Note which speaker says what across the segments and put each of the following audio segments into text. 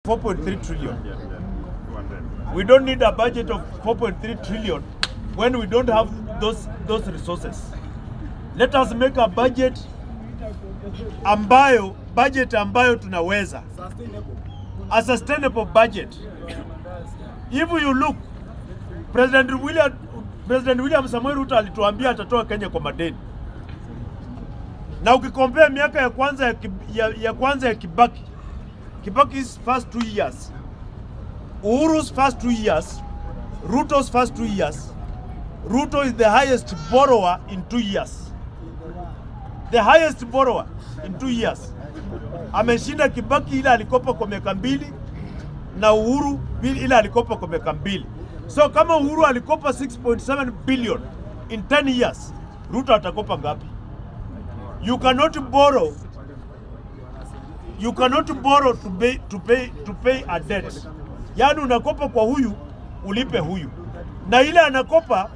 Speaker 1: 4.3 trillion. We don't need a budget of 4.3 trillion when we don't have those resources. Let us make a budget ambayo tunaweza, a sustainable budget. If you look, President William Samoei Ruto alituambia atatoa Kenya kwa madeni, na ukicompare miaka ya kwanza ya Kibaki, Kibaki's first 2 years, Uhuru's first 2 years, Ruto's first 2 years, Ruto is the highest borrower in 2 years. The highest borrower in 2 years. Ameshinda Kibaki ile alikopa kwa miaka 2 na Uhuru ile alikopa kwa miaka 2. So kama Uhuru alikopa 6.7 billion in 10 years, Ruto atakopa ngapi? You cannot borrow to pay a debt. Yaani unakopa kwa huyu ulipe huyu, na ile anakopa,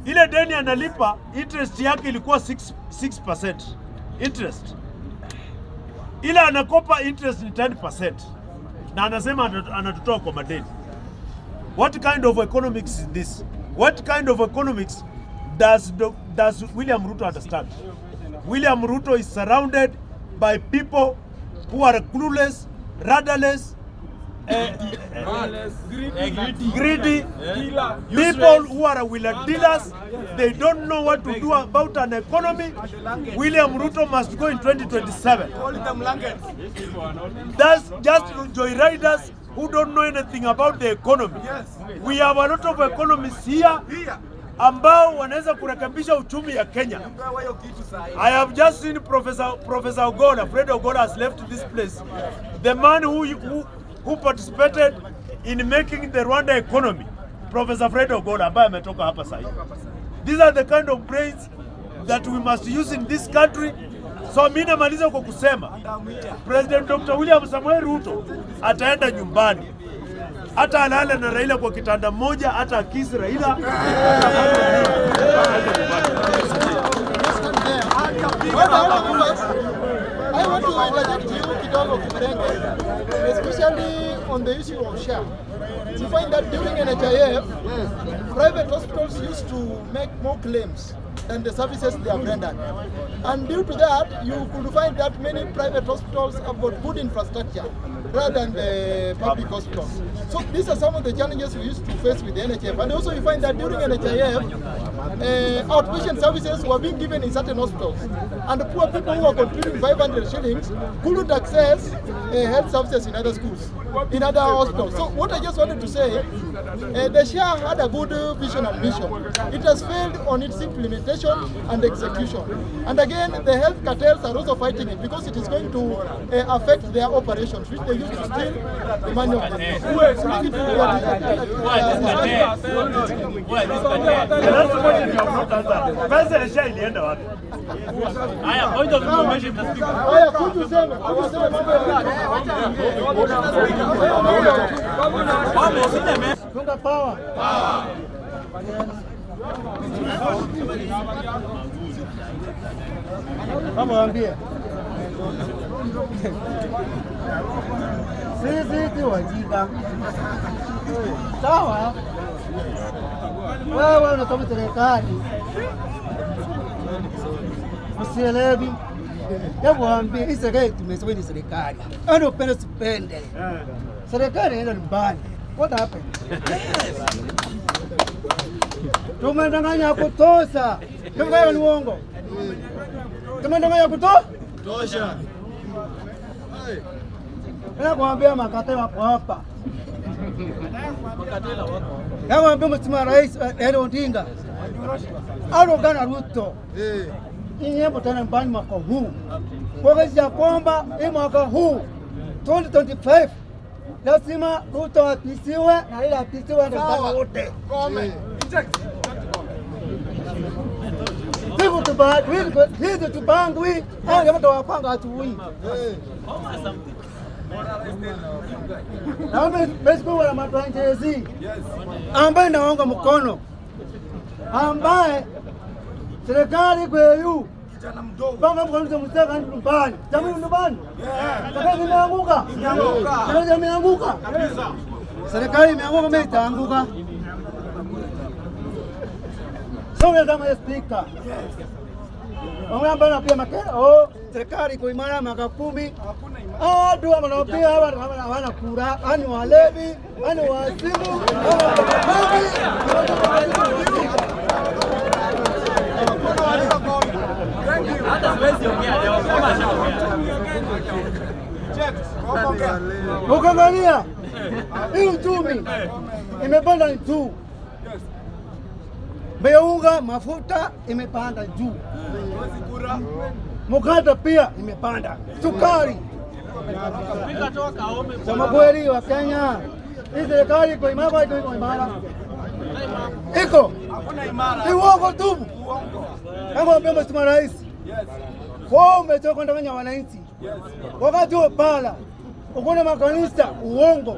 Speaker 1: ile deni analipa, interest yake ilikuwa 6% interest. Ile anakopa, interest ni 10%, na anasema anatutoa kwa madeni. What kind of economics is this? What kind of economics does William Ruto understand? William Ruto is surrounded by people who are clueless, rudderless, greedy, people who are wheeler dealers. They don't know what to do about an economy. William Ruto must go in 2027. That's just joyriders who don't know anything about the economy. We have a lot of economists here ambao wanaweza kurekebisha uchumi ya Kenya. I have just seen Professor Ogola, Fred Ogola has left this place. The man who participated in making the Rwanda economy, Professor Fred Ogola ambaye ametoka hapa sasa. These are the kind of brains that we must use in this country. So mimi namaliza kwa kusema President Dr. William Samoei Ruto ataenda nyumbani, hata alale na Raila kwa kitanda moja, hata akiss Raila, ataenda nyumbani.
Speaker 2: Well, members, I want to interject you kidogo Kiberenge, especially on the issue of SHA. You find that during NHIF, private hospitals used to make more claims than the services they have rendered. And due to that, you could find that many private hospitals have got good infrastructure rather than the public hospitals. So these are some of the challenges we used to face with the NHIF. And also you find that during NHIF, outpatient services were being given in certain hospitals. And the poor people who are contributing 500 shillings couldn't access health services in other schools, in other hospitals. So what I just wanted to say, the SHA had a good vision and mission. It has failed on its implementation and execution. And again, the health cartels are also fighting it because it is going to affect their operations, which they used to steal the money of the people. So leave it to
Speaker 1: The last question you have not answered. Pesa ya SHA ilienda wapi?
Speaker 3: Haya, point of information, Mr. Speaker.
Speaker 2: Haya, kuja useme mambo ya
Speaker 3: Wame, sina
Speaker 2: Tunga power.
Speaker 4: Kama waambie sisi si wajinga, sawa? Wewe unasoma serikali usielewi. Hebu waambie hii serikali tumesoma ni serikali, yaani upende usipende, serikali inaenda nyumbani. What happened? Tumedanganya kutosha. Kama ni uongo. Tumedanganya kutosha. Nakwambia macartel wako hapa. Nakwambia Mheshimiwa Rais Raila Odinga arogana Ruto nyinyi tena nyumbani mwaka huu kuhakikisha kwamba hii mwaka huu 2025 lazima Ruto apisiwe na Raila apisiwe na nyumbani wote. Hizi tupangwi, hao jamaa tawapanga asubuhi. Naomba basically wana mafranchise ambaye naunga mkono ambaye serikali kweyu Banga mkanuza mstaka nyumbani. Jamii nyumbani. Serikali imeanguka. Serikali imeanguka. Serikali imeanguka, mimi itaanguka. Sio kama speaker. Wangamba na pia makera. Oh, serikali iko imara miaka 10. Watu wanaopia hawa hawana kura, ani walevi, ani wasimu,
Speaker 3: Hata siwezi ongea leo kama ashaongea.
Speaker 4: Ukiangalia hii uchumi imepanda juu, bei ya unga, mafuta imepanda juu, mkate pia imepanda, sukari. Sema kweli wa Kenya, hii serikali iko imara, iko imara, iko uongo tupu. Kama ambia Mheshimiwa Rais, wao umetoka kudanganya wananchi wakati huo pala ukuna makanisa uongo,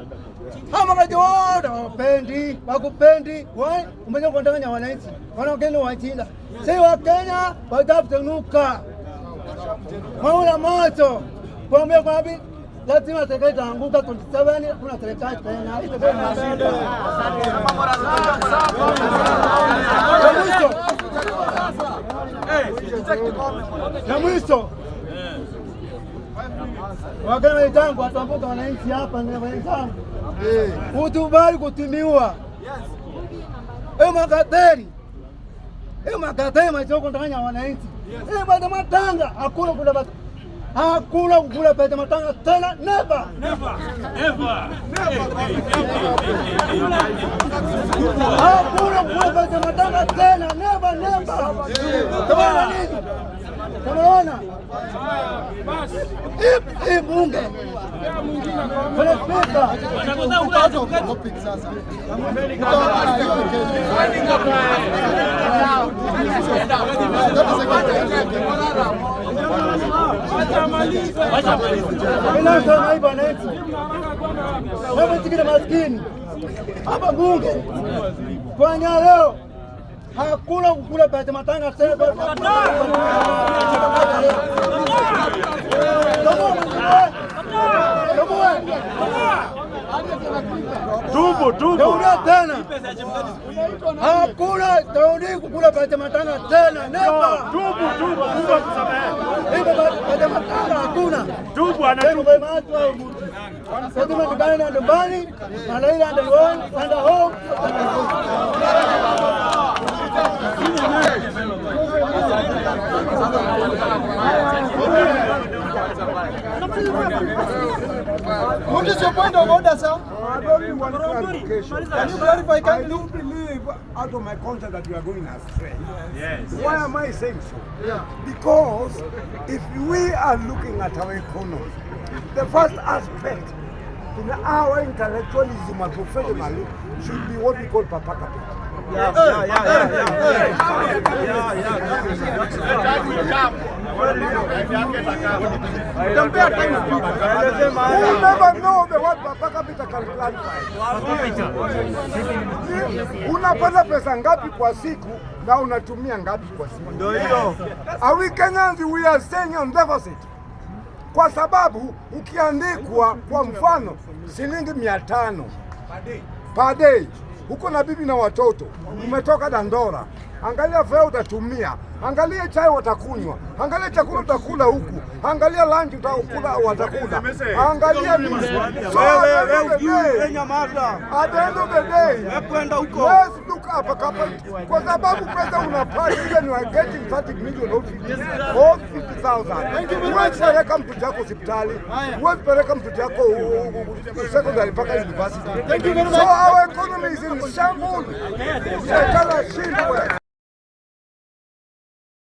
Speaker 4: hawa wakati wote hawapendi, wakupendi, umetoka kudanganya wananchi, wanaokenya wajinga. Si wa Kenya watafunuka maula moto kuambia kwapi, lazima serikali itaanguka 27. Kuna serikali tena na mwisho Wakenya wenzangu, watambuka wananchi hapa na wenzangu, utubali kutumiwa makateri makateri machoko ndanya wananchi bado matanga hakuna kula, hakuna kukula pesa matanga tena, never
Speaker 3: never never,
Speaker 4: hakuna kukula pesa matanga tena, never never. Tumeona nini? Tumeona hii bunge kwenye spika inasema hivi, wananchi wewe maskini hapa bunge kwenye leo hakuna kukula pesa matanga tena.
Speaker 1: Tubu, tubu.
Speaker 4: Tena hakuna taudi kukula pesa matanga tena, never.
Speaker 1: Tubu, tubu, Mungu akusamehe.
Speaker 4: Pesa matanga hakuna.
Speaker 1: Tubu anatubu.
Speaker 4: Sasa tukana nyumbani, Malaila and home, and home.
Speaker 2: What is your point of order, sir?
Speaker 5: I only want clarification.
Speaker 2: Can you clarify
Speaker 5: I do believe out of my conscience that we are going astray.
Speaker 1: Yes.
Speaker 5: Why am I saying so? Yeah. Because if we are looking at our economy, the first aspect in our intellectualism and professionalism should be what we call papa capital. Who never know the word papa capital can clarify. Unapata pesa ngapi kwa siku na unatumia ngapi kwa siku? Ndio hiyo. Are we Kenyans, we are staying on deficit. Kwa sababu ukiandikwa kwa mfano shilingi 500 per day, huko na bibi na watoto, umetoka Dandora, angalia fare utatumia, angalia chai watakunywa, angalia chakula utakula huku, angalia lunch utakula watakula, angalia nini. So at the end of the day, let's look up a couple, kwa sababu pesa unapata, even you are getting 30 million or 50,000. Huwezi peleka mtoto wako hospitali, huwezi peleka mtoto wako secondary mpaka university. So our economy is in shambles. Serikali ashindwe.